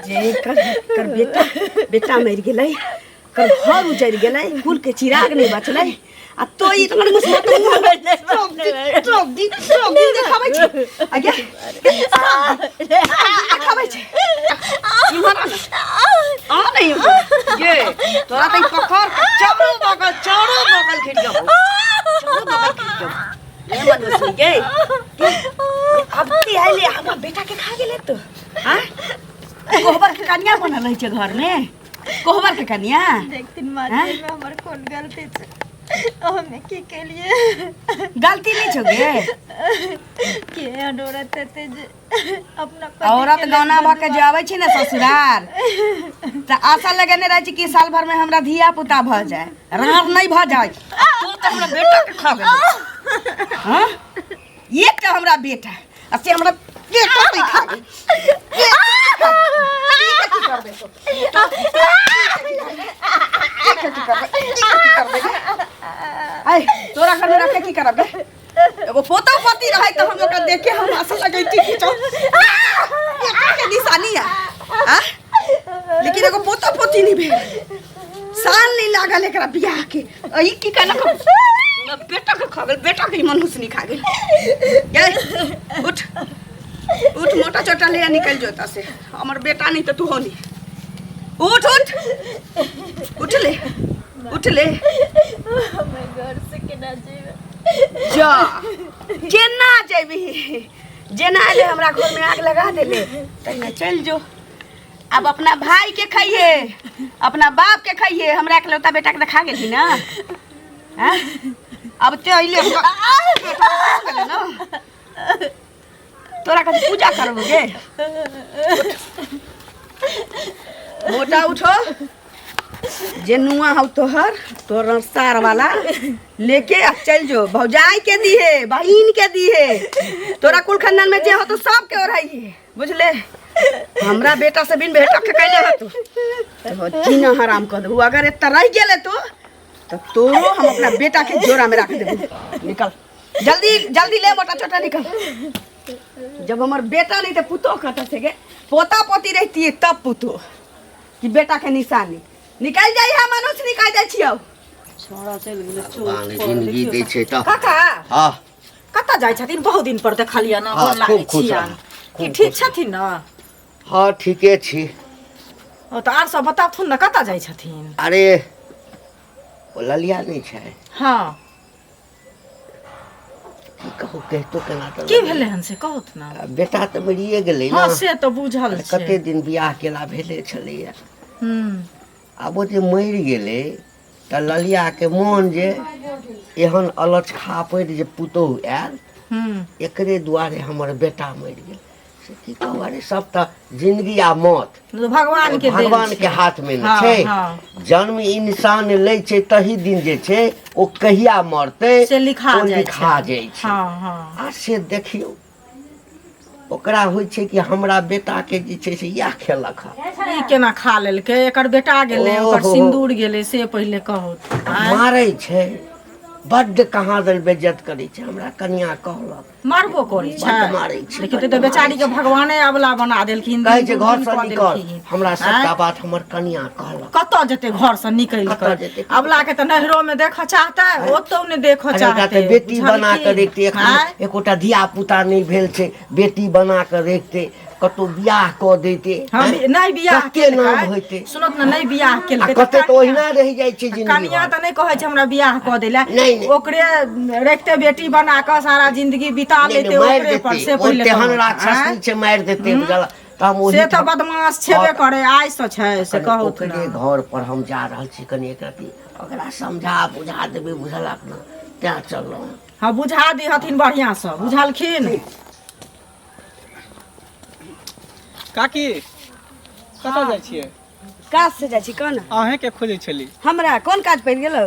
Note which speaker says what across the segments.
Speaker 1: जे एकर एकर बेटा बेटा मरि गेलै, एकर घर उजड़ि गेलै, कुल के चिराग नहि बचलै, आ तो ई तोहर मुसमा तो मुँह सब दिन सब दिन सब दिन देखाबै छै। आ गे, सब दिन देखाबै छै। इम्हर आ नहीं ये तोरा तऽ ई पकड़ के चारो बगल, चारो बगल घिर जाबो, चारो बगल घिर जाबो। ये मनुष्य गे, अब की आइले हमरा बेटा के खा गेलै तो? हाँ, कोहबर के कन्या बनल रहै छै घर में, कोहबर के कन्या।
Speaker 2: देखथिन माँ,
Speaker 1: हैं?
Speaker 2: एहिमे हमर कोन गलती छै? हमे की केलिए?
Speaker 1: गलती नहीं छौ गे।
Speaker 2: के एहन औरत हेतै जे अपना पति
Speaker 1: औरत
Speaker 2: के लेल
Speaker 1: गौना भऽ के
Speaker 2: बदुआ
Speaker 1: जे अबै छै ने ससुरार, तऽ आशा लगेने रहै छै कि साल भर में हमरा धिया पुता भऽ जाए, राड़ नहीं भऽ जाए। तू तऽ हमरा बेटा के खा गेलै। हाँ, एकटा हमरा बेटा आ से हमरा बेटा नहीं खा गेल। की करबै तो? की करबै? की करबै? ऐ, तोरा घर में रखे की करब गे? एगो पोता पोती रहे तऽ हम ओकरा देखे हम आशा लगैती कि चल बेटा के निशानी है आ? लेकिन एगो पोता पोती नहीं भेल, साल नहीं लागल एकरा बियाह के, आ ई की कहलक? हमरा बेटा के खा गेल, बेटा के ई मनुष्य नहीं खा गेल। गे, उठ उठ, मोटा चोटा ले आ, निकल जो एतऽ से। हमर बेटा नहीं तऽ तू हो नहीं। उठ उठ, उठ ले, उठ ले।
Speaker 2: हमे घर से केना जेबै?
Speaker 1: जा, केना जेबही? जेना एले हमरा घर में आग लगा देले तहिना चल जो। अब अपना भाई के खाइए, अपना बाप के खाइए, हमरा इकलौता बेटा के खा गेलही ना? हैं? अब ते अइले हमरा बेटा गेलै ना, तोरा कथी पूजा करबो गे? मोटा उठो, जे नुआ हौ तोहर, तोहर सार वाला लेके आ चल जो। भौजाई के दिहे, बहिन के दिहे, तोरा कुल खानदान में जे हो तो सबके ओढ़ाई, बुझले? हमरा बेटा से बिन बेटा के कैले हो तू तो जीना हराम कर देबू। अगर एतऽ रहि गेले तू तो तोरो हम अपना बेटा के जोरा में रख देबू। निकल जल्दी जल्दी, ले मोटा छोटा, निकल। जब हमर बेटा नहीं तो पुतोह कतऽ से गे? पोता पोती रहती तब पुतोह कि बेटा के निशानी। निकल जाइ है मनुष्य, निकल जाइ छियौ।
Speaker 3: छोड़ा चलि गेलै।
Speaker 4: भगवान जिंदगी दै छै तऽ।
Speaker 3: काका।
Speaker 4: हाँ।
Speaker 3: कतऽ जाइ छथिन? बहुत दिन पर देखलियै ना।
Speaker 4: हाँ,
Speaker 3: गोर लागै
Speaker 4: खूब खुश
Speaker 3: छियनि।
Speaker 4: रहू,
Speaker 3: की
Speaker 4: खूब
Speaker 3: ठीक
Speaker 4: खुश।
Speaker 3: छथिन ने?
Speaker 4: हाँ, ठीके छी।
Speaker 3: ओ तऽ आर सब बताथुन ने, कतऽ जाइ छथिन?
Speaker 4: अरे, ओ ललिया नहि छै?
Speaker 3: हाँ।
Speaker 4: की कहू, कहितो केना तऽ
Speaker 3: की भेलै हन से कहूत ने।
Speaker 4: बेटा तऽ मरिए गेलै
Speaker 3: हाँ
Speaker 4: ने।
Speaker 3: से तऽ बुझल छै।
Speaker 4: कते दिन बियाह केला भेले छलैया। आब ओ जे मरि गेलै तऽ ललियाके मोन जे एहन अलच खापड़ि जे पुतोहु आयल, एकरे दुआरे हमर बेटा मरि गेल, से की कहू। अरे, सब तऽ जिंदगी आ मौत
Speaker 3: भगवान के देल
Speaker 4: भगवान
Speaker 3: छै।
Speaker 4: के हाथ में ने
Speaker 3: हाँ,
Speaker 4: छै।
Speaker 3: हाँ।
Speaker 4: जन्म इंसान लै छै तही दिन जे छै ओ कहिया मरतै
Speaker 3: से लिखा
Speaker 4: ओ
Speaker 3: जाइ छै।
Speaker 4: लिखा जाइ छै।
Speaker 3: हाँ हाँ
Speaker 4: आ से देखियौ, ओकरा होइ छै कि हमरा बेटा के जे छै से इएह खेलक हँ।
Speaker 3: ई केना खा लेलकै? एकर बेटा गेलै, ओकर
Speaker 4: ओहो।
Speaker 3: सिन्दूर गेलै, से पहिले कहू।
Speaker 4: मारै छै बड्ड, कहाँ दल बेज्जत करै छै, हमरा कनिया कहलक।
Speaker 3: मारबो करै छै?
Speaker 4: बड्ड मारै छै,
Speaker 3: लेकिन
Speaker 4: बड्ड
Speaker 3: तऽ बेचारी के
Speaker 4: मारै छै।
Speaker 3: भगवाने अबला बना देलखिन,
Speaker 4: कहै छै
Speaker 3: दिन
Speaker 4: घर
Speaker 3: दुर्दिन
Speaker 4: से
Speaker 3: कऽ
Speaker 4: निकल।
Speaker 3: देलखिन।
Speaker 4: हमरा सबटा
Speaker 3: आँय?
Speaker 4: बात हमर कनिया कहलक।
Speaker 3: कतऽ जेतै घर से निकलि
Speaker 4: कतऽ
Speaker 3: कऽ?
Speaker 4: जेतै?
Speaker 3: अबला के तऽ नैहरो में देखऽ चाहतै, ओतौ ने देखऽ
Speaker 4: अरे, ओकरा
Speaker 3: चाहतै।
Speaker 4: तऽ बेटी बना कऽ
Speaker 3: बुझलखिन?
Speaker 4: रखतै एखन।
Speaker 3: आँय?
Speaker 4: एकोटा धिया पुता नहि भेल छै, बेटी बना कऽ रखतै, कतहु बियाह कऽ दैतै।
Speaker 3: हाँ,
Speaker 4: आँय?
Speaker 3: नहि बियाह
Speaker 4: कते
Speaker 3: केलकै
Speaker 4: नाम होइतै।
Speaker 3: सुनत ने, नहि बियाह
Speaker 4: आ
Speaker 3: केलकै
Speaker 4: कते तऽ
Speaker 3: कनिया-
Speaker 4: ओहिना रहि जाइ छै जिंदगी
Speaker 3: कनिया
Speaker 4: भर।
Speaker 3: तऽ नहि कहै छै हमरा बियाह कऽ दै लए।
Speaker 4: नहि, नहि।
Speaker 3: ओकरे रखते, बेटी बना कऽ सारा जिंदगी बिता
Speaker 4: नहि,
Speaker 3: लेते
Speaker 4: नहि, मारि
Speaker 3: ओकरे पर
Speaker 4: देतै
Speaker 3: से
Speaker 4: ओ
Speaker 3: पहिले
Speaker 4: तेहन
Speaker 3: कहू।
Speaker 4: राक्षसनी
Speaker 3: आँय?
Speaker 4: छै, मारि देतै, बुझल? तऽ हम ओही
Speaker 3: से तऽ बदमाश छेबे
Speaker 4: हाँ,
Speaker 3: करे, आइ से छै से
Speaker 4: कनि
Speaker 3: कहू
Speaker 4: ओकरे
Speaker 3: ने।
Speaker 4: घर पर हम जा रहल छी, कनि एक रति ओकरा समझा बुझा देबै, बुझलक ने? तें चललहुँ।
Speaker 3: हाँ, बुझा दिहथिन बढ़िआँ से, बुझलखिन?
Speaker 5: काकी, कतऽ जाइ छियै?
Speaker 1: काज से जाइ छी, कह ने।
Speaker 5: अहेँके खोजै छली।
Speaker 1: हमरा कोन काज पड़ि गेलौ?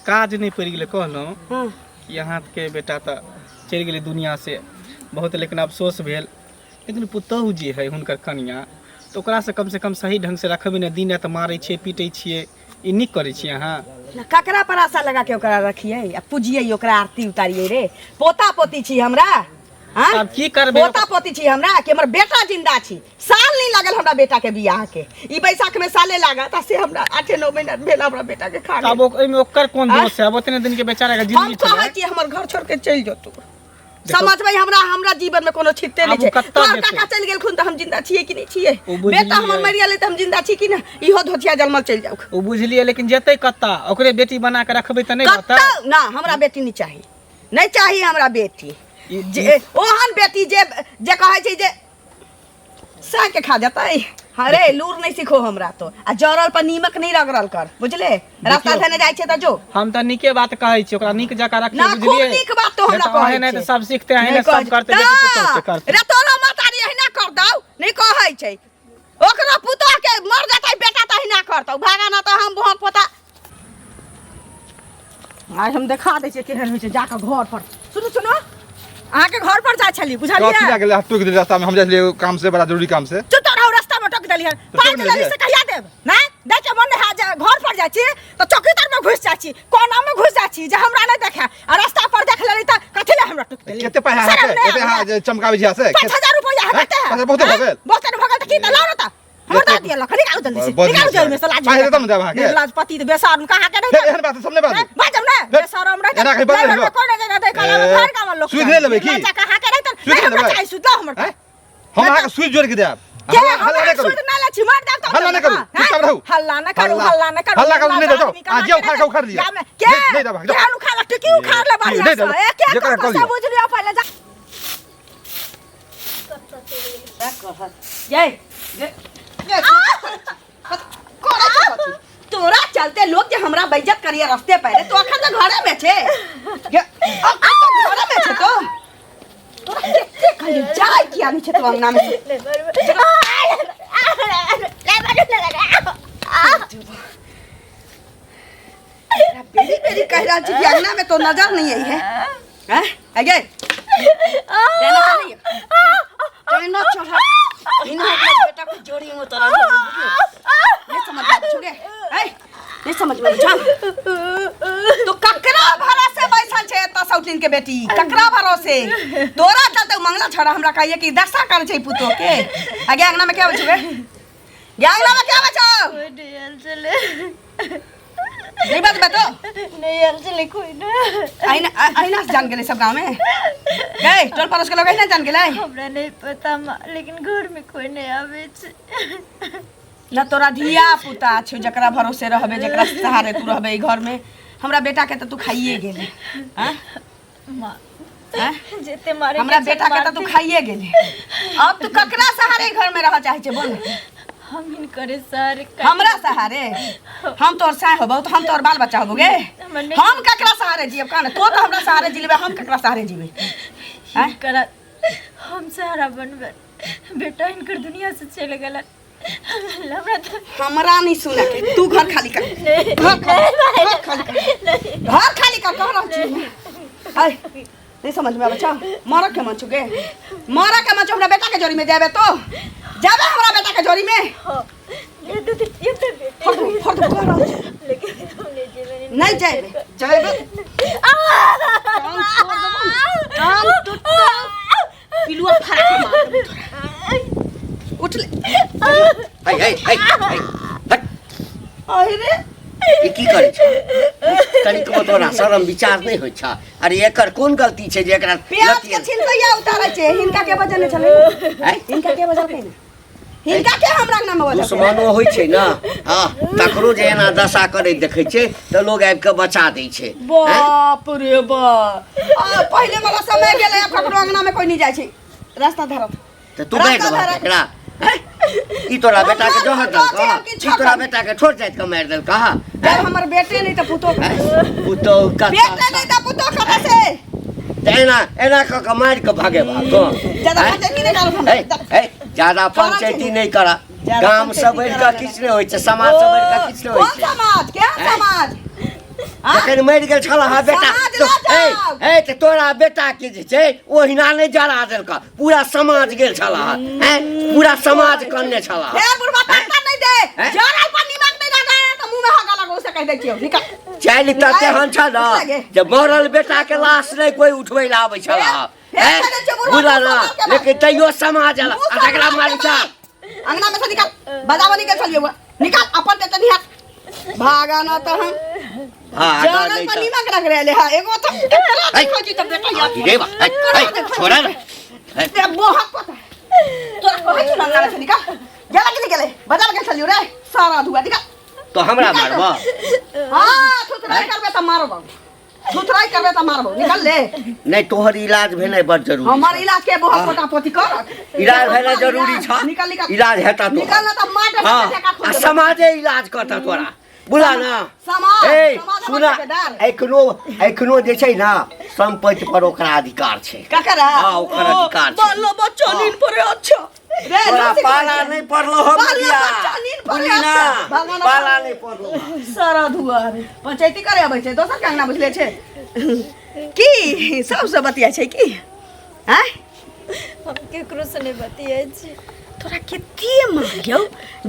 Speaker 5: काज नहि पड़ि गेलै, कहलहुँ
Speaker 1: हाँ
Speaker 5: कि अहाँके बेटा तऽ चलि गेलै दुनिया से, बहुत लेकिन अफसोस भेल। लेकिन पुतहु जे हइ हुनकर कनियाँ, तऽ ओकरासँ कमसँ कम सही ढङ्गसँ रखबै ने। दिन राति मारै छियै, पीटै छियै, ई नीक करै छियै अहाँ?
Speaker 1: ककरा पर आशा लगा के ओकरा रखियै आ पूजियै, ओकरा आरती उतारियै रे? पोता पोती छी हमरा। हाँ?
Speaker 5: आब की करबै?
Speaker 1: पोता पोती छी हमरा कि हमर बेटा जिंदा छी। साल नहीं लागल हमरा बेटा के बियाह के, ई बैसाख में साले लागत आ से हमरा 8-9 महीना भेल हमरा बेटा के खा
Speaker 5: आब ओहिमे ओकर कोन दोष है? अब ओतने दिन के बेचारा के
Speaker 1: हम
Speaker 5: जिंदगी
Speaker 1: कहै
Speaker 5: छलै।
Speaker 1: छी हमर घर छोड़ के चलि जो तू। समझबै हमरा हमरा जीवन में कोनो छिते नहीं
Speaker 5: आब ओ
Speaker 1: छै।
Speaker 5: कत्ता
Speaker 1: तोहर
Speaker 5: जेतै?
Speaker 1: काका चलि गेलखुन तऽ हम जिंदा छियै कि नहि छियै?
Speaker 5: ओ बुझलियै।
Speaker 1: बेटा हमर मरि गेलै तऽ हम जिंदा छी कि नहि? इहो धोतिया जलमल चलि जाउ।
Speaker 5: ओ बुझलियै, लेकिन जेतै कत्ता? ओकरे बेटी बना के रखबै तऽ नहि रहतै?
Speaker 1: कत्ता ना, हमरा बेटी नहीं चाही, नहीं चाही हमरा बेटी। जे ओहन बेटी जे जे कहै छै जे साग के खा जतै। अरे लूर नहीं सीखो हमरा तो, आ जरल पर नीमक नहीं रगड़ल कर, बुझले? रास्ता धने जाइ छै तऽ जो।
Speaker 5: हम तऽ नीके बात कहै छी, ओकरा नीक जकाँ रखियौ,
Speaker 1: ना, खूब
Speaker 5: बुझलियै?
Speaker 1: नीक बात तो हमरा
Speaker 5: नहि तऽ
Speaker 1: कहै
Speaker 5: अहें नहि
Speaker 1: छै।
Speaker 5: तऽ सब सीखते, अहें
Speaker 1: नहि
Speaker 5: नहि सब
Speaker 1: कहै
Speaker 5: करतै, बेटी पुतोह के करतै।
Speaker 1: रे तोरो महतारी अहिना कर दौ, नहीं कहै छै। ओकरो पुतोह के मर जेतै बेटा तऽ अहिना करतौ। भागा ना तऽ हम भोग पोता।
Speaker 3: आइ हम देखा दै छियै केहन होइ छै जाकऽ घर पर। सुनू सुनू, अहाँके घर पर जाइ छली, बुझलियै?
Speaker 6: कथी लए गेलै? टोकि देली रास्तामे, हम जाइ छलियै एगो काम से, बड़ा जरूरी काम से।
Speaker 3: चुप रहू, रास्ता में टोकि देलियै। पाइ
Speaker 6: टोकि
Speaker 3: देलियै
Speaker 6: देलियै?
Speaker 3: से कहिया देब? नहि दै के मन नहि है जे घर पर जाइ छी तऽ चौकी तर में घुसि जाइ छी, कोना में घुसि जाइ छी जे हमरा नहि देखै, आ रास्ता पर देख लेली तऽ कथी लए हमरा टोकि देली?
Speaker 6: कते पाइ
Speaker 3: शरम
Speaker 6: अहाँके?
Speaker 3: नहि
Speaker 6: एते अहाँ
Speaker 3: आबैए?
Speaker 6: जे चमकाबै छी से?
Speaker 3: 5000 रुपैआ है, कते है?
Speaker 6: 5000 बहुते भऽ गेल।
Speaker 3: बहुते भऽ गेल तऽ की? तऽ लाउ ने तऽ हमर दऽ दिअ, लख निकालू जल्दी से,
Speaker 6: बड़
Speaker 3: निकालू
Speaker 6: बढ़िआँ
Speaker 3: जेबमे से, लाज
Speaker 6: पाइ देतौ ने देब अहाँके?
Speaker 3: लाज पति तऽ बेशरम कहाँ के
Speaker 6: हे,
Speaker 3: नहीं।
Speaker 6: एहन बात सब नहि बाजू।
Speaker 3: बाजब ने,
Speaker 6: हे,
Speaker 3: बेशरम रहै
Speaker 6: एना कहीं बाजू ने।
Speaker 3: कोइ नहि दै कला
Speaker 6: ए,
Speaker 3: भरि गामक लोक
Speaker 6: सुधि नहि लेबै की?
Speaker 3: लज्जा कहाँ के रहै?
Speaker 6: सुधि
Speaker 3: नहि हमरा
Speaker 6: लेबै?
Speaker 3: चाही सुध, लाउ हमर।
Speaker 6: हैं? हम अहाँके सुइ जोड़ि के देब।
Speaker 3: के
Speaker 6: हल्ला
Speaker 3: हम
Speaker 6: हल्ला नहि करू।
Speaker 3: सुध नहि लै छी, मारि देब तऽ
Speaker 6: हल्ला नहि करू,
Speaker 3: हैं?
Speaker 6: चुपचाप रहू।
Speaker 3: हल्ला नहि करू,
Speaker 6: हल्ला-
Speaker 3: हल्ला नहि करू।
Speaker 6: हल्ला करू, नहि
Speaker 3: आदमी
Speaker 6: देब।
Speaker 3: कहाँ
Speaker 6: आ जे
Speaker 3: के
Speaker 6: उखाड़ के उखाड़ लिअ।
Speaker 3: गाममे के
Speaker 6: नहि- नहि देब अहाँके, जाउ।
Speaker 3: केहन उखाड़लक? टिकी उखाड़ ले बढ़िआँ
Speaker 6: नहि
Speaker 3: सँ।
Speaker 6: देब।
Speaker 3: ए, के
Speaker 6: जेकरा
Speaker 3: कऽ
Speaker 6: कऽ
Speaker 3: से
Speaker 6: लिअ।
Speaker 3: बुझि लिअ पहिले जा।
Speaker 1: ये ये करै छै कथी? तोरा चलते लोग जे हमरा बेइज्जत करिए रस्ते पर, तो अखन तऽ घरे में छै। ये, अखन तऽ घरे में छै। तो तोरा कते कहियो जाय किया नहीं छै तो अंगना में से? बेरी बेरी कह रहल छी कि अंगना में तो नजर नहीं आई है। हैं आगे देना चढ़ी, देना चढ़ा इना अपना बेटा को जोड़ी में तोरा नहीं समझ में छुगे। ए नहीं समझ में छा तो ककरा भरोसे बैसल छै एतऽ सौतीन के बेटी? ककरा भरोसे? तोरा चलते मंगला छड़ा हमरा कहिए कि दशा कर छै पुतो के। आगे अंगना में क्या बचौ गे? गे अंगना में क्या बचौ?
Speaker 2: कोई नहीं आयल छलै।
Speaker 1: नहीं बचबे तो?
Speaker 2: नहीं आयल छलै कोई ने।
Speaker 1: अहिना अहिना से जान गेलै सब गाँव में। गए टोल पड़ोस के लोग अहिना जान गेलै?
Speaker 2: हमरा नहीं पता माँ, लेकिन घर में कोई नहीं आबै छै।
Speaker 1: न तोरा धिया पुता छौ जकरा भरोसे रहबे, जकरा सहारे तू रहबे ई घर में। हमरा बेटा के तऽ तू खाइए गेले। हाँ?
Speaker 2: माँ
Speaker 1: हाँ?
Speaker 2: जेते मारे
Speaker 1: हमरा
Speaker 2: के
Speaker 1: बेटा के तऽ तू
Speaker 2: मारते।
Speaker 1: खाइए गेले। अब तू ककरा सहारे घर में रह चाहे छै बोल?
Speaker 2: हम हिनकरे सहारे
Speaker 1: हमरा सहारे? हम तोर साय होबौ तऽ हम तोर बाल बच्चा होबौ गे।
Speaker 2: हमर नहि-
Speaker 1: हम ककरा सहारे जियब कान? तो तऽ हमरा सहारे जिलेबै, हम ककरा सहारे जीबै? आँय?
Speaker 2: हिनकरा हम सहारा बनबै, बेटा हिनकर दुनिया से चलि गेलन। हमरा तऽ
Speaker 1: हमरा नहीं सुने के, तू घर खाली कर, घर खाली, घर खाली कर, घर खाली कर कह रहल छी। आय नहीं समझ में आबै छौ? मरऽ के मन छौ गे, मरऽ के मन छौ? हमरा बेटा के जोड़ी में जाबे तो जाबे हमरा बेटा के जोड़ी में।
Speaker 2: हाँ, ये तो ये तो बेटे
Speaker 1: फड़ दो, फड़ दो, कह रहल छी।
Speaker 2: लेकिन हम नहीं जेबै।
Speaker 1: नहीं जाबे, जाबे टांग छोड़ देबौ ने, टांग टूटतौ, पिलुआ फाड़ के मार देबौ तोरा। उठ ले।
Speaker 4: है है है है हट।
Speaker 1: अरे
Speaker 4: ई की करै छ? कनिकबो तोरा शरम विचार नहि होइ छ? अरे एकर कोन गलती छै जे एकरा
Speaker 1: प्याज के छिलकैया उतारै छै? हिनका के बजने छलै?
Speaker 4: आँय?
Speaker 1: हिनका के बजलकै ने? हिनका के हमरा अंगना में बजलकै?
Speaker 4: दुश्मनो होइ छै ने, हँ, तकरो जे एना दशा करैत देखै छै तऽ लोग आबि कऽ बचा दै छै। आँय?
Speaker 1: बाप रे बाप, आ, पहिले वाला समय गेलै, आब ककरो अंगना में कोई नहीं जाइ छै। रास्ता धरत
Speaker 4: तऽ तू मारि
Speaker 1: रास्ता
Speaker 4: देबहक
Speaker 1: धरत।
Speaker 4: एकरा? आँय? ई तोरा बेटा के जहर देलकऽ?
Speaker 1: हम किछो
Speaker 4: ई तोरा
Speaker 1: करी।
Speaker 4: बेटा के छोट जाति के मारि देलकऽ?
Speaker 1: जब हमर बेटे नहीं तऽ पुतोह,
Speaker 4: पुतोह कतऽ?
Speaker 1: बेटे नहीं तऽ पुतोह कतऽ से?
Speaker 4: तऽ एना एना कऽ कऽ मारि कऽ भगेबहक तों?
Speaker 1: ज्यादा
Speaker 4: आँय?
Speaker 1: पंचायती नहीं करब हम।
Speaker 4: हे, हे, ज्यादा पंचायती नहि कर।
Speaker 1: ज्यादा
Speaker 4: गाम से
Speaker 1: पंचायती
Speaker 4: बढ़ि कऽ
Speaker 1: करऽ।
Speaker 4: किछु नहि होइ छै, समाज से बढ़ि कऽ किछु नहि होइ
Speaker 1: कोन
Speaker 4: छै।
Speaker 1: समाज? केहन समाज? आँ?
Speaker 4: जखन मरि गेल छल अहाँ बेटा
Speaker 1: समाज
Speaker 4: तो-
Speaker 1: लऽ जाउ।
Speaker 4: हे हे तऽ तोरा बेटा के जे छै ओहिना नहि जरा देलक, पूरा समाज गेल छल हैं, पूरा समाज कनने छल।
Speaker 1: हे बुढ़वा, तत्ता नहीं दे।
Speaker 4: हैं?
Speaker 1: जरा पर निमक नहीं लगा तो मुंह में हगा लगो, उसे कह दै छियौ निकल।
Speaker 4: चालि तऽ तेहन छल
Speaker 1: उठ लगे।
Speaker 4: जे मरल बेटा के लाश नहि कोई उठबै लए आबै छल।
Speaker 1: फेर चलै छै बुढ़वा
Speaker 4: बुझल ना
Speaker 1: मुँह सम्हार के
Speaker 4: लेकिन तैयो समाज
Speaker 1: मुँह
Speaker 4: आ
Speaker 1: सम्हार
Speaker 4: जकरा
Speaker 1: के
Speaker 4: मारै छ
Speaker 1: बाज। अंगना में से निकाल बजा बनी के चलिए हुआ निकाल अपन ते तनी हाथ भागा ना तो हम
Speaker 4: भागा
Speaker 1: जगल
Speaker 4: नहीं
Speaker 1: पर
Speaker 4: त
Speaker 1: नीमक रख रहे हा एगो तो केकरा
Speaker 4: ऐ।
Speaker 1: देखो जी तब बेटा यार
Speaker 4: रे बा ऐ, ऐ, छोड़ा ना ऐ,
Speaker 1: ते बोहक पता तोरा कहै छु ना अंगना में से निकाल गेला कि नहीं गेले बजा के चलियो रे सारा धुआ निकाल
Speaker 4: तो हमरा मारबा
Speaker 1: हाँ थुथराई करबे त मारबो थुथराई करबे त मारबो निकाल ले
Speaker 4: नहीं तोहर इलाज भेनाइ बड़ जरूरी
Speaker 1: हमर
Speaker 4: छौ।
Speaker 1: इलाज के बोहक पोता पोती कर
Speaker 4: इलाज भेनाइ जरूरी छ
Speaker 1: निकाल निकाल
Speaker 4: इलाज हेता तो
Speaker 1: निकाल ना त मार
Speaker 4: हाँ
Speaker 1: ठेका खोल
Speaker 4: आ
Speaker 1: देबो।
Speaker 4: समाजे इलाज करता तोरा बुला ना
Speaker 1: समाज
Speaker 4: ए
Speaker 1: समाज हमर
Speaker 4: सुना
Speaker 1: ठेकेदार।
Speaker 4: एखनो एखनो जे छै ना संपत्ति पर ओकरा अधिकार छै
Speaker 1: ककरा
Speaker 4: हाँ, ओकर अधिकार छै।
Speaker 1: बालो बच्चा नींद पड़े अच्छा रे
Speaker 4: तोरा
Speaker 1: लस्सी
Speaker 4: पाला
Speaker 1: खा
Speaker 4: नहीं पड़लो हम
Speaker 1: बालो
Speaker 4: बिया
Speaker 1: बच्चा नींद पड़े
Speaker 4: बुझली ना
Speaker 1: अच्छा। भागो ना,
Speaker 4: पाला नहीं पड़लो
Speaker 1: सारा धुआ रे पंचायती करे अबै छै दोसर के अंगना बुझले छै की सबसे बतिया छै की आँय
Speaker 2: हम केकरो से नहीं बतियाइ छी
Speaker 1: तोरा कते मारियौ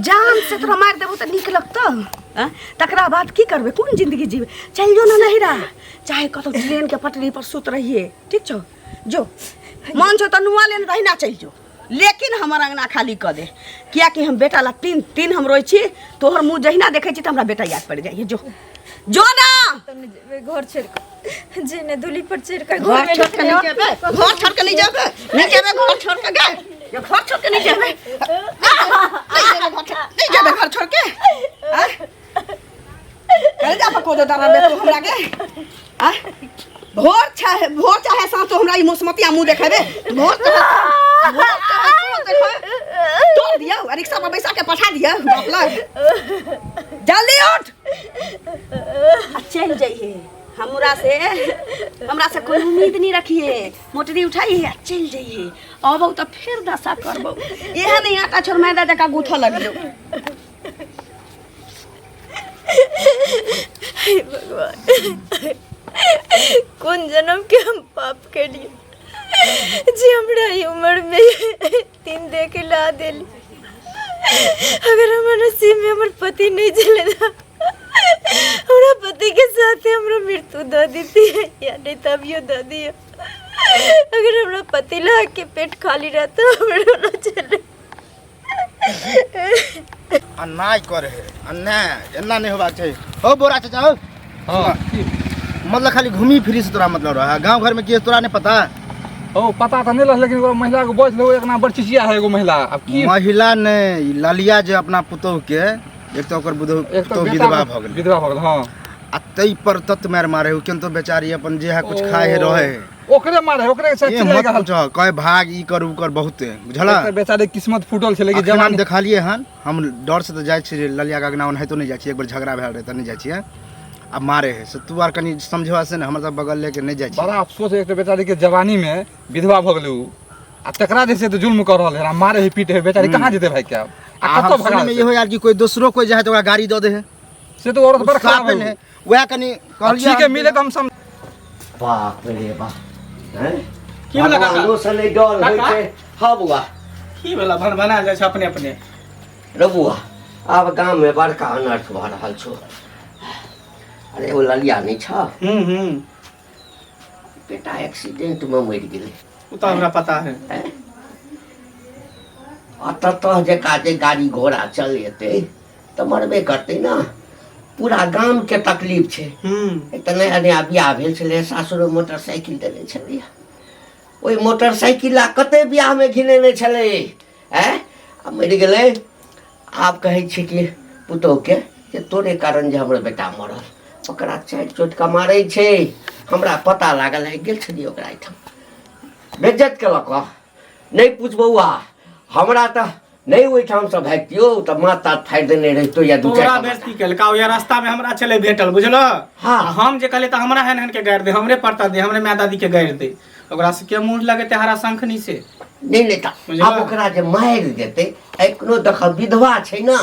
Speaker 1: जान से तोरा मारि देबौ तऽ नीक लगतौ आँय? तकरा बाद की करबै कोन जिंदगी जीबै चलि जो ना नहिरा चाहे कतौ ट्रेन के पटरी पर सुत रहिए ठीक छौ जो मन छौ तऽ नुआ लेने तहिना चलि जो लेकिन हमर अंगना खाली कऽ दे कियाकि हम बेटा ला तीन तीन हम रोइ छी तोहर मुँह जहिना देखै छी तऽ हमरा बेटा याद पड़ि जाइए जो जो ना
Speaker 2: तब ने जेबै घर छोड़ि कऽ जे ने दूली पर चढ़ि कऽ
Speaker 1: घर
Speaker 2: घरमे
Speaker 1: छोड़ के नहीं जेबे घर छोड़ के नहीं जेबे नहीं जेबे घर छोड़ के गए ये घर छोड़ के नहीं जेबे नहीं जेबे घर छोड़ नहीं जेबे घर छोड़ के आँ? करे जा पको दे तारा बे तू हमरा के आँ? भोर चाहे भोर चाहे साँझ तो हमरा ई मौसमतिया मुंह देखेबे भोर चाहे भोर चाहे साँझ देखेबे तोड़ दिया आ रिक्शा पर बैसा के पठा दिया बाप लग जल्दी उठ आ चल जाइए हमरा से हमरा से कोई उम्मीद नहीं रखिए मोटरी उठाइए आ चल जाइए अबौ तऽ फेर दशा करबौ इएह नहीं आटा छोड़ मैदा जकाँ गूँथऽ लगियौ
Speaker 2: हे भगवान कोन जन्म के हम पाप केलिए जे हमरा ई उम्र में तीन दे के ला देली अगर हमर नसीब में हमर पति नहीं चले ना हमरा पति के साथे हमरो मृत्यु दऽ देती या नहीं तभियो दऽ दियो अगर हमरा पति ला के पेट खाली रहता हमरो ना चले
Speaker 7: अन्याय करे है अन्याय एना नहीं होबाक चाही हो बोरा चाचा हो
Speaker 6: हाँ
Speaker 7: मतलब खाली घूमी फिरी से तोरा मतलब रहा गांव घर में की तोरा नहीं पता
Speaker 6: ओ पता तऽ नहि रहल लेकिन एगो महिला के बच लो एक नाम बड़ चिचिया है एगो महिला अब की
Speaker 7: महिला ने ई ललिया जे अपना पुतोह के एक तो ओकर बुधो
Speaker 6: एक
Speaker 7: पुतोह
Speaker 6: बेटा
Speaker 7: विधवा भऽ गेलै
Speaker 6: विधवा भऽ गेल हाँ
Speaker 7: आ ताहि पर तत मारि मारे हो किन्तु बेचारी अपन जे है कुछ खाए है रहे है
Speaker 6: ओकरे मारे ओकरे से
Speaker 7: ए मत पूछह कहे भाग ई कर ऊ कर बहुते बुझला
Speaker 6: एक तऽ बेचारे किस्मत फूटल छै लेकिन
Speaker 7: अखन हम
Speaker 6: जवानी
Speaker 7: देखलियै हन हम डर से तऽ जाइ छियै ललिया के अगना ओनाहितो नहि जाइ छियै एक बेर झगड़ा भेल रहै तऽ नहि जाइ छियै आ मारे है से तू आर कनि समझेबा से ने हमर सब बगल लेके नहि जाइ छियै
Speaker 6: बड़ा अफसोस है एक तऽ बेचारी के जवानी में विधवा भऽ गेलै उ आ तकरा जे छै तऽ जुल्म कऽ रहल है आ मारे है पीटे है बेचारी कहाँ जेतै भाई के आब आ
Speaker 7: आ हम
Speaker 6: कतऽ भगा
Speaker 7: सुनैमे इहो यार कि कोइ दोसरो कोइ जाइ है तऽ ओकरा गाड़ी दऽ दै है
Speaker 6: से तऽ औरत बड़ खराब
Speaker 7: साफे
Speaker 6: है
Speaker 7: नहि वएह कनि कहलियै
Speaker 6: ठीक है मिले तऽ हम सम
Speaker 4: बाप रे बाप हैं
Speaker 5: की भेलै काका?
Speaker 4: भगवानो से नहि डर होइ
Speaker 5: काका?
Speaker 4: छै हँ बौआ
Speaker 5: की भेला भन बना जाइ छै अपने अपने
Speaker 4: रे बौआ आब गाममे बड़का अनर्थ भऽ रहल छौ अरे ओ ललिया नहि छ
Speaker 5: हूँ हूँ
Speaker 4: बेटा एक्सीडेंटमे मरि गेलै
Speaker 5: ओ तऽ हमरा पता है
Speaker 4: आ ततऽ जकाँ जे गाड़ी घोड़ा चलेतै तऽ मरबे करतै ने पूरा गामके तकलीफ छै एक तऽ नया नया बियाह भेल छलै सासुर मोटरसाइकिल देने छलै ओहि मोटरसाइकिल आ कते बियाहमे घिनेने छलै आँय आ मरि गेलै आब कहै छै कि पुतोहुके जे तोरे कारण जे हमर बेटा मरल ओकरा चारि चोटका मारै छै हमरा पता लागल है गेल छलियै ओकरा एहिठाम बेज्जत केलक हँ। नहि पूछ बौआ हमरा तऽ नहि ओहिठामसँ भागितियौ तऽ माथ ताथ फाड़ि देने रहितौ या दू
Speaker 5: तोरा
Speaker 4: चारि
Speaker 5: बेइज्जती केलका या रास्ता में हमरा छलै भेटल बुझलो
Speaker 4: हाँ।
Speaker 5: आ हम जे कहलियै तऽ हमरा एहन एहन के गारि दे हमरे पड़ता दे हमरे माय दादी के गारि दे ओकरा से के मुँह लगेते हरा शंखनी से
Speaker 4: नहि नहि तऽ
Speaker 5: बुझलह?
Speaker 4: आब ओकरा जे मारि देतै एखनो देख विधवा छै ने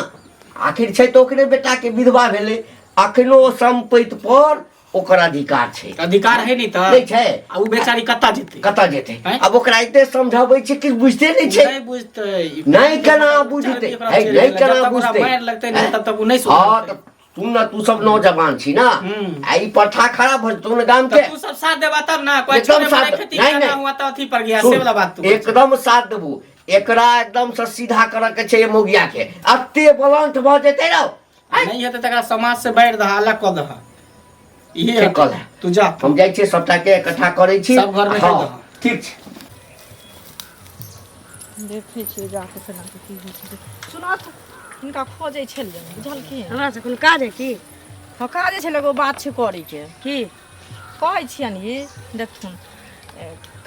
Speaker 4: आखिर छै तऽ ओकरे बेटाके विधवा भेलै अखनो सम्पति पर ओकर अधिकार छै
Speaker 5: अधिकार है नहीं तऽ
Speaker 4: नहि छै
Speaker 5: आ उ बेचारी कतऽ जेतै
Speaker 4: कतऽ जेतै
Speaker 5: आँय?
Speaker 4: आब ओकरा एते समझाबै छै कि बुझते नहि छै
Speaker 5: नहीं बुझतै
Speaker 4: नहि केना बुझतै
Speaker 5: ओकरा
Speaker 4: है,
Speaker 5: चलि
Speaker 4: नहि
Speaker 5: गेलै।
Speaker 4: केना
Speaker 5: जब तक ओकरा
Speaker 4: बुझतै
Speaker 5: मारि लगतै नहीं तब तक उ नहीं
Speaker 4: हँ
Speaker 5: सुधरतै
Speaker 4: तऽ तू न तू सब नौजवान छी ना आ ई प्रथा खराब हो जेतौ ने गाम के
Speaker 5: तऽ तू सब साथ देबा तब ना कोई
Speaker 4: एकदम
Speaker 5: छोटे
Speaker 4: साथ
Speaker 5: मोटे खेती
Speaker 4: नहीं,
Speaker 5: करना
Speaker 4: नहीं।
Speaker 5: हुआ तो अथी पर गया
Speaker 4: सुन,
Speaker 5: से वाला बात तू कहै छी।
Speaker 4: एकदम साथ देबू एकरा एकदम से सीधा करऽ के छै मोगिया के अते बलंत भऽ जेतै रौ
Speaker 5: नहीं हेतै तकरा समाज से बाहर दहा अलग कऽ दहा इहे
Speaker 4: ठीक
Speaker 5: हेतै।
Speaker 4: कऽ दे।
Speaker 5: तू जा
Speaker 4: हम जाइ छियै सबटा के इकट्ठा करै छी
Speaker 5: सब घरमे
Speaker 4: हँ
Speaker 5: कहि दहऽ।
Speaker 4: ठीक छै
Speaker 3: देखै छियै जाके केना के की होइ छै सुनत हिनका खोजै छलियै बुझलखिन
Speaker 1: हमरा से कोनो काज है की
Speaker 3: हँ काजे छलै एगो बात छै करैके
Speaker 1: की
Speaker 3: कहै छियनि ई देखथुन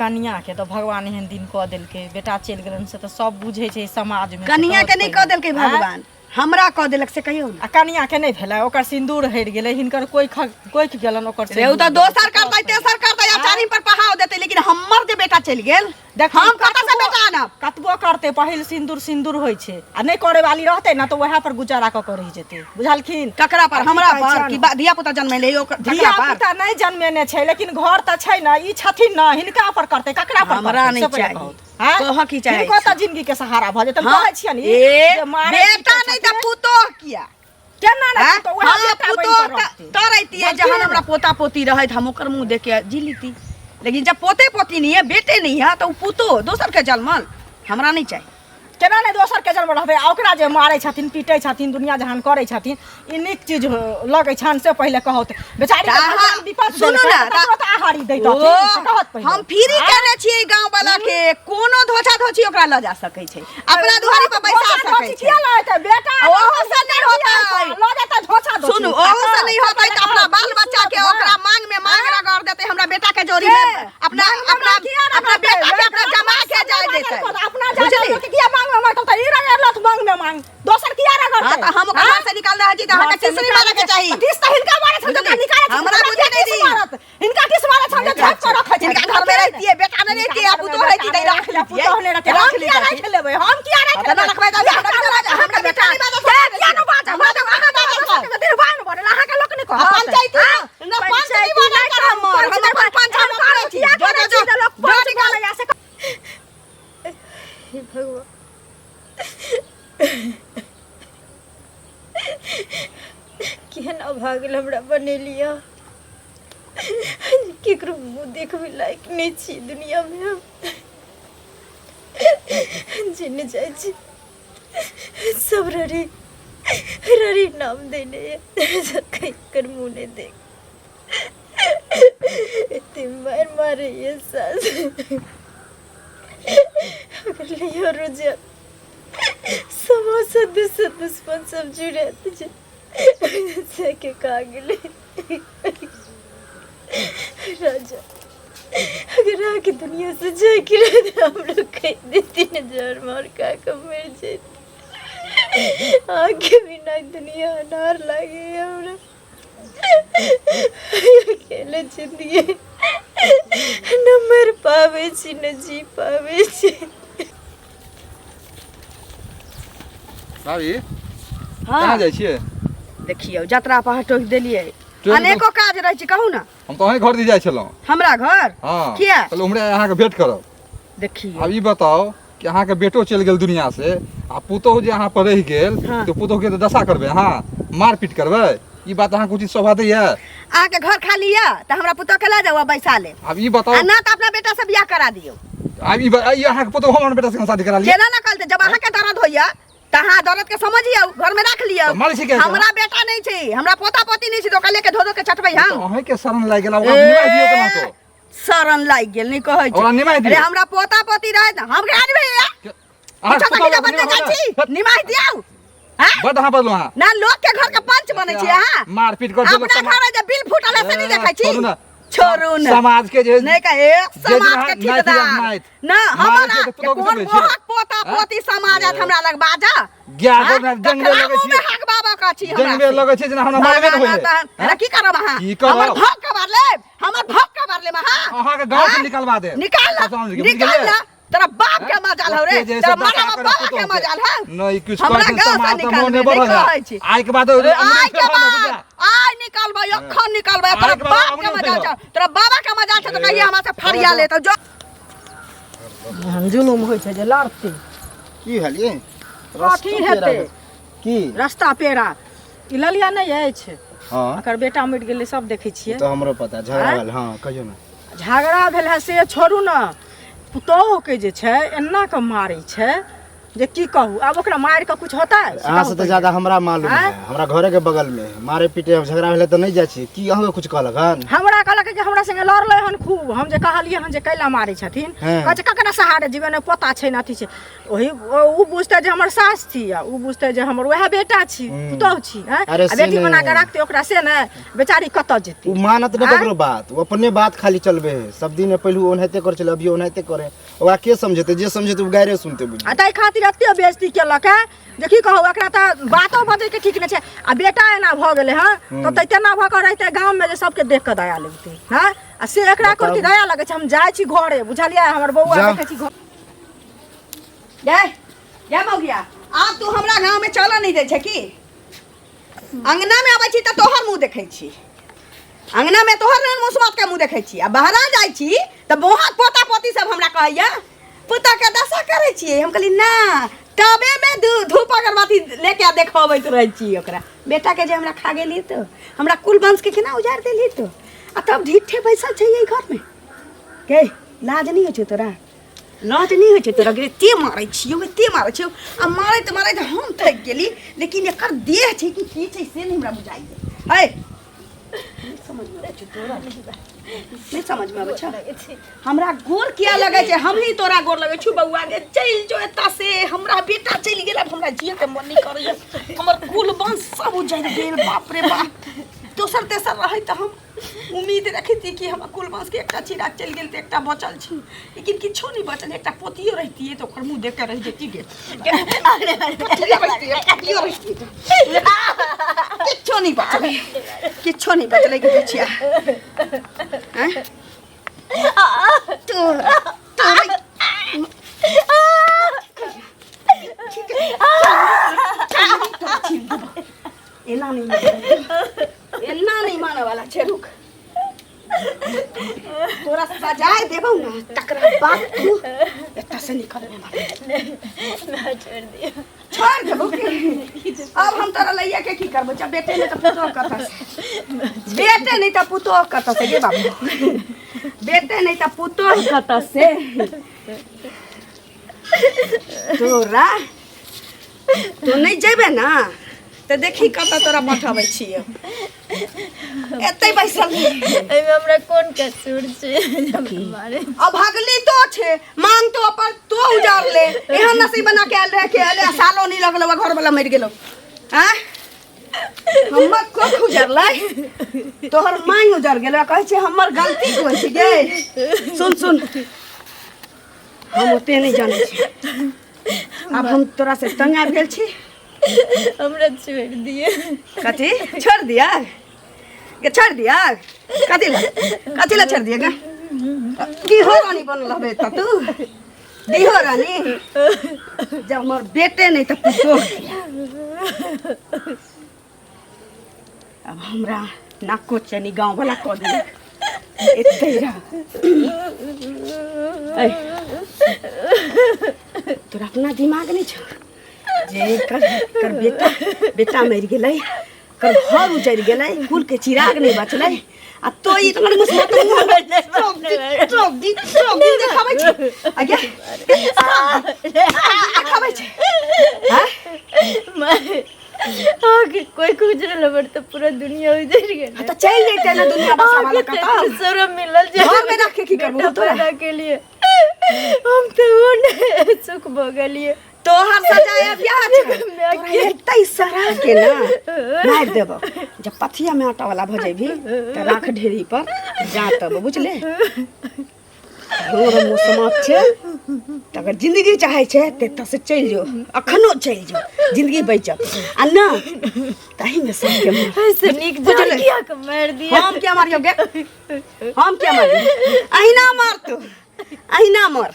Speaker 3: कनियाँके तऽ भगवान एहन दिन कऽ देलकै बेटा चलि गेलनि से तऽ सब बुझै छै समाजमे
Speaker 1: कनिया के नहि कऽ देलकै भगवान हमरा कऽ देलक से कहियौ ने
Speaker 3: आ कनियाँके नहि भेलै ओकर सिन्दूर हरि गेलै हिनकर कोखि कोखि गेलनि ओकर
Speaker 1: रे उ तऽ दोसर करतै तेसर करतै आ चारिम पर पहाव देतै लेकिन हमर जे बेटा चलि गेल
Speaker 3: देख
Speaker 1: हम कतऽ से बेटा आनब
Speaker 3: कतबो करतै पहिल सिन्दूर सिन्दूर होइ छै आ नहि करे वाली रहतै ने तऽ वएह पर गुजारा कऽ कऽ रहि जेतै बुझलखिन
Speaker 1: ककरा पर
Speaker 3: आ की
Speaker 1: हमरा
Speaker 3: कहै
Speaker 1: पर
Speaker 3: छियनि?
Speaker 1: कि धिया पुता जन्मेले ओकर तकरा
Speaker 3: धिया
Speaker 1: पर
Speaker 3: पुता नहि जन्मेने छै लेकिन घर तऽ छै ने ई छथिन ने हिनका पर करतै ककरा पर
Speaker 1: हमरा
Speaker 3: करतै,
Speaker 1: नहि
Speaker 3: से पहिले
Speaker 1: चाही।
Speaker 3: कहू। आँय?
Speaker 1: कहऽ की चाहै
Speaker 3: हिनको
Speaker 1: छी?
Speaker 3: तऽ जिंदगी के सहारा भऽ जेतनि
Speaker 1: हाँ,
Speaker 3: कहै छियनि ई,
Speaker 1: ए,
Speaker 3: जे मारै
Speaker 1: बेटा
Speaker 3: पीटै
Speaker 1: नहि तऽ
Speaker 3: छथिन।
Speaker 1: पुतोह किया
Speaker 3: केना नहि
Speaker 1: आँय?
Speaker 3: पुतोह वएह
Speaker 1: हाँ,
Speaker 3: बेटा बनि
Speaker 1: पुतोह
Speaker 3: कऽ रहतै।
Speaker 1: तऽ रहितियै जहन हमरा पोता पोती रहैत हम ओकर मुँह देख के जी लीती लेकिन जब पोते पोती नहीं है बेटे नहीं है तो उ पुतोह दोसर के जन्मल हमरा नहीं चाही
Speaker 3: केना नहि दोसर के जन्म रहतै आ ओकरा जे मारै छथिन पीटै छथिन दुनिया जहान करै छथिन ई नीक चीज लगै छनि से पहिले कहत बेचारी के
Speaker 1: तऽ अहाँ-
Speaker 3: भगवान विपत
Speaker 1: सुनू
Speaker 3: देलकै,
Speaker 1: ने,
Speaker 3: तऽ तकरो तऽ आहारी दैतथिन
Speaker 1: ओ,
Speaker 3: से कहत पहिले
Speaker 1: हम फ्री केने छियै गांव वाला के कोनो धोछा धोछी ओकरा लऽ जा सकै छै अपना दुआरी पर बैसा
Speaker 3: धोछा
Speaker 1: सकै
Speaker 3: धोछी
Speaker 1: छै
Speaker 3: किया लऽ जेतै बेटा
Speaker 1: ओहो से नहि होतै।
Speaker 3: लऽ जेतै धोछा धोछी
Speaker 1: सुनू ओहो से नहीं होतै तऽ अपना बाल बच्चा के ओकरा मांग में मांग रगड़ देतै हमरा बेटा के जोड़ी में अपना अपना अपना बेटा के अपना जमा के जाय देतै
Speaker 3: अपना जाय
Speaker 1: बुझली?
Speaker 3: देतै किया मांग में मांगतौ तऽ ई रगड़लत मांग में मांग दोसर किया रगड़तै
Speaker 1: हाँ, तऽ हम ओकरा घर से निकाल रहल छी तऽ अहाँके किछु नहि मारऽ के चाही।
Speaker 3: किस तऽ हिनका मारे छल
Speaker 1: बुझली?
Speaker 3: निकाले छल
Speaker 1: हमरा बुझे नहि दी।
Speaker 3: मारत हिनका किस मारे छल जे झाँप के रखै छै
Speaker 1: हिनका घर में रहितियै बेटा नहि रहितियै आ पुतोह रहिती तऽ राख लितियै
Speaker 3: पुतोह नहि रहितियै हम किया राखि लेबै हम किया राखि
Speaker 1: तऽ नहि रखबै तऽ हमरा बेटा नहि बाजत
Speaker 3: किया नहि बाजत हमरा तऽ अहाँ बाजत निर्वाण बनल अहाँके लोक नहि कहत
Speaker 1: पंचायती ना पंचायती बनल कर हमर हम अपन पंच हम करै छी
Speaker 3: किया
Speaker 1: जो
Speaker 3: करै
Speaker 1: जो
Speaker 3: छी जे लोक
Speaker 1: जो
Speaker 3: पंच
Speaker 1: निकाल
Speaker 3: बनैया से
Speaker 2: हे भगवान केहन अभागल हमरा बनेलियै केकरो मुँह देखबै लायक नहि छी दुनियामे हम जे नहि जाइ छी सब ररी ररी नाम देने ककर मुँह नहि देख एते मारि मारैए सास अगर लियो रोजा समोसा दुसर दुश्मन सब जुड़त जे से के का गेलै राजा अगर आके दुनिया से जाए के रहे तो हम लोग कह देती न जहर मार खा के मर जाती आके बिना दुनिया अनार लागे हमरा अकेले जिंदगी न मर पावे छी न जी पावे छी
Speaker 6: भाभी कहाँ जाइ छियै
Speaker 1: देखियौ जतरा पर टोकि देलियै
Speaker 6: टोकि
Speaker 1: अनेको काज रहै छै कहू ने
Speaker 6: हम तऽ अहीं घर दिस जाइ छलहुँ
Speaker 1: हमरा घर
Speaker 6: हँ
Speaker 1: किया?
Speaker 6: कहलहुँ उम्हरे अहाँके भेंट करब
Speaker 1: देखियौ
Speaker 6: आब ई बताउ कि अहाँके बेटो चलि गेल दुनिया से आ पुतोहु जे अहाँ पर रहि गेल
Speaker 1: हाँ।
Speaker 6: तऽ पुतोहुके तऽ दशा करबै अहाँ मारपीट करबै ई बात अहाँके उचित शोभा दैया
Speaker 1: अहाँके घर खाली यऽ तऽ हमरा पुतोह के लऽ जाउ आ बैसा लेब
Speaker 6: आब ई
Speaker 1: आ
Speaker 6: बताउ
Speaker 1: ना तऽ अपना बेटा से बियाह करा दियौ
Speaker 6: आब ई ई अहाँके पुतोहु हम अपन बेटा से शादी करा लिअ
Speaker 1: केना ना कहलते जब अहाँके दर्द होइया तऽ अहाँ दर्द के समझियौ घर में राख लियौ
Speaker 6: तऽ मारै छी किया
Speaker 1: हमरा बेटा नहि छै हमरा पोता पोती नहि छै तऽ ओकरा लेके धो धो के चटबै हम
Speaker 6: अहाँके शरण लागि गेल ओकरा निमाहि दियौ केना तो
Speaker 1: शरण लागि गेल नहि कहै
Speaker 6: ओकरा निमाहि
Speaker 1: अरे
Speaker 6: दियौ
Speaker 1: हमरा पोता पोती रहै तऽ हम केना निभैया
Speaker 6: अहाँके
Speaker 1: पूछो
Speaker 6: पुतोहु
Speaker 1: तऽ बदले
Speaker 6: निमाहि
Speaker 1: जाइ छी निमाहि दियौ हाँ?
Speaker 6: बड अहाँ बदलू अहाँ
Speaker 1: ना लोग के घर के पंच बनै छी अहाँ
Speaker 6: मारपीट कर
Speaker 1: अपना घर में जे बिल फूटल है से नहीं देखै छी
Speaker 6: छोड़ू ना।
Speaker 1: छोड़ू ना
Speaker 6: समाज के जे
Speaker 1: नहीं कहे
Speaker 6: जे
Speaker 1: समाज
Speaker 6: दिन
Speaker 1: के
Speaker 6: अहाँ नाति
Speaker 1: ठेकेदार
Speaker 6: नाति
Speaker 1: ना
Speaker 6: मारे
Speaker 1: हमारा
Speaker 6: छै तऽ पुतोहु के
Speaker 1: कोन
Speaker 6: समझै छियै?
Speaker 1: बोहक पोता
Speaker 6: हाँ?
Speaker 1: पोती समाज आत हमरा लग बाजा
Speaker 6: गाय
Speaker 1: हाँ?
Speaker 6: गोबर जंगले
Speaker 1: तऽ
Speaker 6: लगै
Speaker 1: मुँह में
Speaker 6: छियै।
Speaker 1: हक बाबा का छी हमरा
Speaker 6: जंगले
Speaker 1: से।
Speaker 6: लगै छै जेना हमरा मारबे नहि होइए
Speaker 1: हमरा की करब अहाँ
Speaker 6: की करब?
Speaker 1: हमर भक कबार लेब हमर भक कबार लेब अहाँ
Speaker 6: अहाँके गाँव से
Speaker 1: हाँ?
Speaker 6: निकलवा देब
Speaker 1: निकाल
Speaker 6: सब समझ गेलियै?
Speaker 1: निकाल ना तोरा बाप के मजाल हौ रे
Speaker 6: ओते जे
Speaker 1: तोरा
Speaker 6: सब
Speaker 1: मामा
Speaker 6: दशा
Speaker 1: बाबा के
Speaker 6: करत
Speaker 1: मजाल हौ
Speaker 6: नहीं कुछ
Speaker 1: हमरा
Speaker 6: कहै छै
Speaker 1: गाँव से
Speaker 6: समाज तऽ
Speaker 1: निकालबे
Speaker 6: मोने
Speaker 1: नहि
Speaker 6: बढ़ल
Speaker 1: कहै छी।
Speaker 6: है आइ के बाद
Speaker 1: अरे आइ के बाद आइ निकालबै अखन निकालबै तोरा
Speaker 6: आइ के बाद
Speaker 1: बाप के
Speaker 6: अमरूद
Speaker 1: मजाल
Speaker 6: खइहऽ।
Speaker 1: छौ तोरा बाबा के मजाल छौ तऽ कहिया हमरा से फरिया लेतौ जो
Speaker 3: एहन जुलुम होइ छै जे लड़तै
Speaker 7: की भेल ये
Speaker 3: कथी हेतै
Speaker 7: की
Speaker 3: रास्ता पेड़ा ई ललिया नहि अछि?
Speaker 7: हँ।
Speaker 3: एकर बेटा मरि गेलै, सब देखै छियै।
Speaker 7: तऽ हमरो पता, झगड़ा भेल। हँ, कहियौ ने।
Speaker 3: झगड़ा भेल है से छोड़ू ने, पुतोहुके जे छै एना कऽ मारै छै जे की कहू। आब ओकरा मारि कऽ कुछ होतै से
Speaker 7: अहाँ
Speaker 3: कहू
Speaker 7: से तऽ
Speaker 3: पहिले।
Speaker 7: ज्यादा हमरा मालूम
Speaker 3: आँय?
Speaker 7: है, हमरा घरे के बगल में है। मारे पीटे अब झगड़ा भेलै तऽ नहि जाइ छी की? अहाँके कुछ कहलक हन?
Speaker 3: हमरा कहलक कि हमरा संगे लड़लै हन खूब। हम जे कहलियै हन जे कैला मारै छथिन, कहै छै ककरा सहारे जीवन ने पोता छै ने अथी छै। ओही ओ बुझतै जे हमर सास छी आ ओ बुझतै जे हमर वएह बेटा छी, पुतोहु छी। आँय?
Speaker 7: अरे
Speaker 3: आ
Speaker 7: से
Speaker 3: बेटी
Speaker 7: नहि।
Speaker 3: बना कऽ राखतै ओकरा से नहि, बेचारी कतऽ जेतै?
Speaker 7: ओ मानत नहि
Speaker 3: आँय?
Speaker 7: ककरो बात, ओ अपने बात खाली चलबे है। सब दिन पहलू ओनाहिते करै छलै, अभियो ओनाहिते करे। ओकरा के समझेतै? जे समझेतै ओ गायरे सुनतै, बुझियौ।
Speaker 3: आ ताहि खातिर एते बेइज्जती केलक है जे की कहू, एकरा तऽ बातो बजैके ठीक नहि छै। आ बेटा एना भऽ गेलै हँ तऽ तेना भऽ कऽ रहितै गाममे जे सबके देख कऽ दया लगतै। हँ, आ से एकरा करती दया लगै छै। हम जाइ छी घरे, बुझलियै? हमर बौआ
Speaker 7: जाउ।
Speaker 3: देखै छी घर।
Speaker 1: जय जय मौगिया, आब तू हमरा गाँव में चलऽ नहीं दै छै की? अंगना में अबै छी तऽ तोहर मुँह देखै छी, अंगना में तोहर मुसमत के मुँह देखै छी, आ बहरा जाइ छी तऽ बोहा पोता पोती सब हमरा कहैया पुतह के दशा करै छियै। हम कहली ना, टबे में धूप अगरबत्ती लेके आ देखबैत रहै छी ओकरा बेटा के जे हमरा खा गेली तो हमरा कुल वंश के केना उजाड़ि देली तो, आ तब ढीठे बैसल छै एहि घर में। के लाज नहीं होइ छै तोरा? लाज नहि होइ छै तोरा? गे एते मारै छियौ, एते मारै छियौ, आ मारैत मारैत हम थाकि गेली, लेकिन एकर देह छै कि की छै से नहि हमरा बुझाइए। है नहि समझमे आबै छै तोरा? नहि समझमे आबै छै? हमरा गोर किया लगै छै? हमही तोरा गोर लगै छौ बौआ गे, चलि जो एतऽ से। हमरा बेटा चलि गेल, आब हमरा जियके मन नहि करैए। हमर कुल वंश सब उजड़ि गेल। बाप रे बाप, दोसर तेसर रहै तऽ हम उम्मीद रखती कि हमर कुल वंश के एकटा चिराग चलि गेल तऽ एकटा बचल छी, लेकिन किछो नहि बचल। एकटा पोतियो रहितियै तऽ ओकर मुँह देख कऽ रहि जैती गे। पोतियो रहितियै, पोतियो रहितियै तऽ। किछो नहि बचलै, किछो नहि बचलै गे बिछिया। आँय? तोरा तोरा एना नहि, एना नहि मानऽ वाला छै। रुक, तोरा सजाय देबौ ने, तकरा बाद तू एतऽ से निकलने वाला।
Speaker 2: छोड़ दियौ।
Speaker 1: छोड़ देबौ की? अब हम तोरा लैया के की करबो जब बेटे नहीं तऽ पुतोह कतऽ से? बेटे नहीं तऽ पुतोह कतऽ से गे बाबू? बेटे नहीं तऽ पुतोह कतऽ से? तोरा तू नहीं जेबे ना तऽ देखी कतऽ तोरा पठबै छियै। एतै बैसल रही।
Speaker 2: एहिमे हमरा कोन कसूर छै जे हमरा मारे?
Speaker 1: अब भगली तो छे, मांग तो अपन तो उजार ले। एहन नसीब बना के आयल रहे के अले सालो नहीं लगलो, घर वाला मरि गेलो। आँ, हमर कोख उजरलै, तोहर मांग उजर गेलो। कहै छै हमर गलती कोन छै गे? सुन सुन, हम ओते नहि जानै छी। आब हम तोरा से तंग आबि गेल छी।
Speaker 2: हमरा छोड़ि दिअ।
Speaker 1: कथी छोड़ दिया के? छोड़ दिया कथी ला? कथी ला छोड़ दिया गे? दिहो रानी बनल हबे त तू दिहो रानी। जब हमर बेटे नहीं तऽ पुतोह। अब हमरा नाको चनी गाँव वाला कऽ देलक। एते रह। ऐ, तोरा अपना दिमाग नहीं छौ जे एकर एकर बेटा बेटा मरि गेलै, एकर घर उजड़ि गेलै, कुल के चिराग नहि बचलै, आ तो ई तोहर मुसमत सब दिन सब दिन सब दिन देखाबै छै? आ गे, देखाबै छै? हाँ?
Speaker 2: अहाँके कोई गुजरल हमर तऽ पूरा दुनिया उजड़ गेल।
Speaker 1: तऽ चलि जैते ने दुनिया बसावा
Speaker 2: अहाँके
Speaker 1: लऽ
Speaker 2: तऽ
Speaker 1: कतऽ
Speaker 2: शरम मिलल जे
Speaker 1: घरमे राख के की करबो
Speaker 2: बेटा
Speaker 1: तोरा?
Speaker 2: पैदा केलिए, हम तऽ ओ नहि सुख भऽ गेलिए।
Speaker 1: तोहर सजाय बियाह छै।
Speaker 2: माय
Speaker 1: तोरा एतै सरा के ना मारि देबौ। जब पथिया में आटा वाला भऽ जेबही तऽ राख ढेरी पर जा तब, बुझले? रोड मौसमक छै तऽ अगर जिंदगी चाहै छै तऽ एतऽ से चलि जो, अखनो चलि जो, जिंदगी बचत। आ ना तहीमे सबके मार।
Speaker 2: ऐसे नीक जान
Speaker 1: बुझलै?
Speaker 2: किया के मारि दिया?
Speaker 1: हम क्या मारियो गे? हम क्या मारियो? अहिना मर तू, अहिना मर।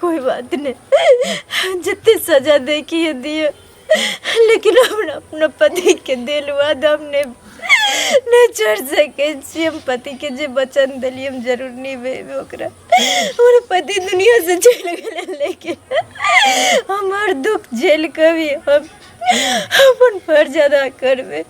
Speaker 2: कोई बात नहीं, जितने सजा देखी है दिए, लेकिन हमरा अपना पति के दिल वादा हमने नहि छोड़ि सकै छी। हम पतिके जे वचन देलियै हम जरूर निभेबै ओकरा। हमर पति दुनियासँ चलि गेलै, लेकिन हमर दुख झेल कऽ भी हम अपन फर्ज अदा करबै।